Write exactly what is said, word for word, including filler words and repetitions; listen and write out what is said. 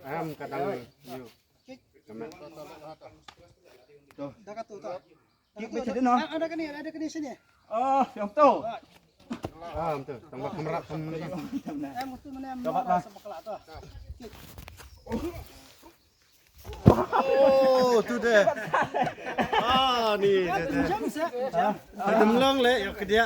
Em, ka dang yu. Dah kata tu. Kita ada no. Ada kena, ada kena sini. Oh, yang tu. Ah, betul. Tambah kemerat sama ni. Em tu mana em. Coba lah sama kelak tu. Oh, tu deh. Ah, ni deh. Jam sah. Ada melong le, ya ke dia.